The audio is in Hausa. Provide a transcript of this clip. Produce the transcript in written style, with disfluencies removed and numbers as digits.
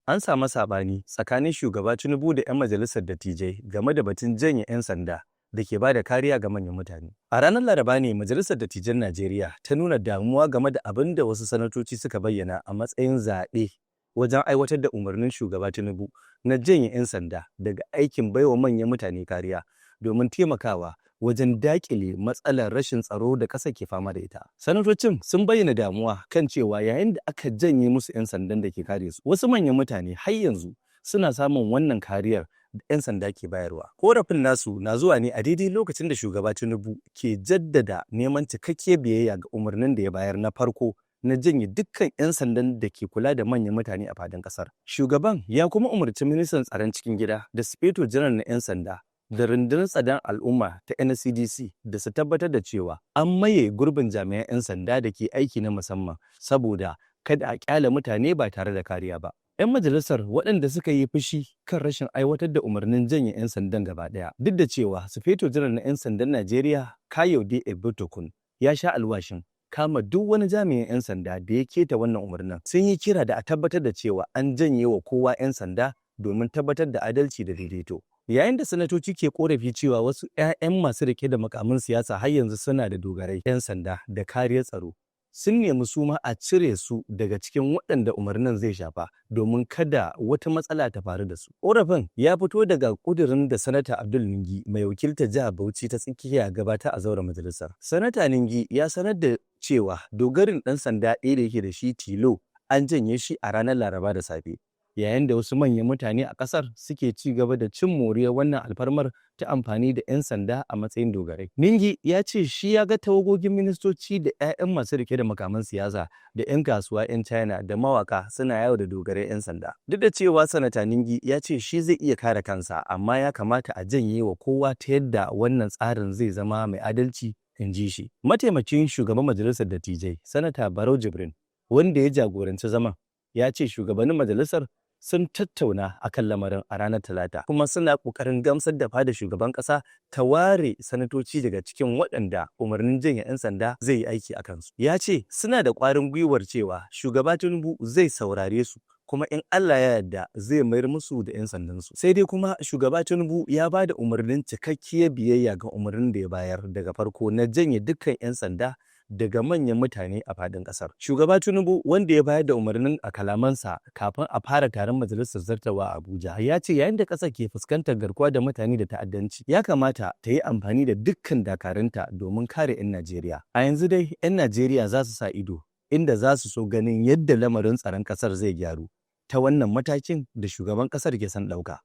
An samu saɓani tsakanin Shugaba Tinubu da 'yan majalisar dattijai game da batun janye 'yan sanda da ke ba da kariya ga manyan mutane. A ranar Laraba ne Majalisar Dattijan Najeriya ta nuna damuwa game da abin da wasu sanatoci suka bayyana a matsayin zaɓe wajen aiwatar da umarnin Shugaba Tinubu na janye 'yan sanda daga aikin baiwa manyan mutane kariya domin taimakawa wajen daƙile matsalar rashin tsaro da ƙasar ke fama da ita. Sanatocin sun bayyana damuwa kan cewa yayin da aka janye musu 'yan sandan da ke kare su, wasu manyan mutane har yanzu suna samun wannan kariyar da 'yan sanda ke bayarwa. Korafin nasu na zuwa ne a daidai lokacin da Shugaba Tinubu ke jaddada neman cikakkiyar biyayya ga umarnin da ya bayar na farko na janye dukkan 'yan sandan da ke kula da manyan mutane a fadin kasar. Shugaban ya kuma umarci ministan tsaron cikin gida da Sufeto Janar na 'yan sanda da rundunar tsaron al'umma ta NSCDC da su tabbatar da cewa an maye gurbin jami'an 'yan sanda da ke aiki na musamman saboda kada a kyale mutane ba tare da kariya ba. 'Yan majalisar, waɗanda suka yi fushi kan rashin aiwatar da umarnin janye 'yan sandan gaba ɗaya, duk da cewa Sufeto Janar na 'yan sandan Najeriya Kayode Egbetokun ya sha alwashin kama duk wani jami'in 'yan sanda da ya keta wannan umarnin, sun yi kira da a tabbatar da cewa an janye wa kowa 'yan sanda domin tabbatar da adalci da daidaito. Yayin da sanatoci ke korafi cewa wasu 'ya'yan masu rike da mukamin siyasa har yanzu suna da dogarai 'yan sanda da kariyar tsaro, sun nemi su ma a cire su daga cikin waɗanda umarnin zai shafa domin kada wata matsala ta faru da su. Korafin ya fito daga ƙudurin da Sanata Abdul Ningi, mai wakiltar jihar Bauchi ta Tsakiya, gabata a zauren majalisar. Sanata Ningi ya sanar da cewa dogarin ɗan sanda ɗaya da yake da shi tilo an janye shi a ranar Laraba da safe, yayin da wasu manyan mutane a ƙasar suke ci gaba da cin moriyar wannan alfarmar ta amfani da 'yan sanda a matsayin dogarai. Ningi ya ce shi ya ga tawagogin ministoci da 'ya'yan masu rike da mukaman siyasa da 'yan kasuwa 'yan China da mawaka suna yawo da dogarai 'yan sanda. Duk da cewa Sanata Ningi ya ce shi zai iya kare kansa, amma ya kamata a janye wa kowa ta yadda wannan tsarin zai zama mai adalci, in ji shi. Mataimakin shugaban majalisar dattijai, Sanata Barau Jibrin, wanda ya jagoranci zaman, ya ce shugabannin majalisar sun tattauna akan lamarin a ranar Talata, kuma suna ƙoƙarin gamsar da fadar shugaban ƙasa ta ware sanatoci daga cikin waɗanda umarnin janye 'yan sanda zai yi aiki a kansu. Ya ce suna da ƙwarin gwiwar cewa Shugaba Tinubu zai saurare su, kuma in Allah ya yarda zai mayar musu da 'yan sandansu. Sai dai kuma Shugaba Tinubu ya ba da umarnin cikakkiyar biyayya ga umarnin da ya bayar daga farko na janye dukkan 'yan sanda daga manyan mutane a fadin kasar. Shugaba Tinubu, wanda ya bayar da umarnin a kalamansa kafin a fara taron majalisar zartarwa a Abuja, ya ce yayin da kasar ke fuskantar garkuwa da mutane da ta'addanci, ya kamata ta yi amfani da dukkan dakarunta domin kare 'yan Najeriya. A yanzu dai 'yan Najeriya za su sa ido, inda za su so ganin yadda lamarin tsaron kasar zai gyaru ta wannan matakin da shugaban kasar ke son ɗauka.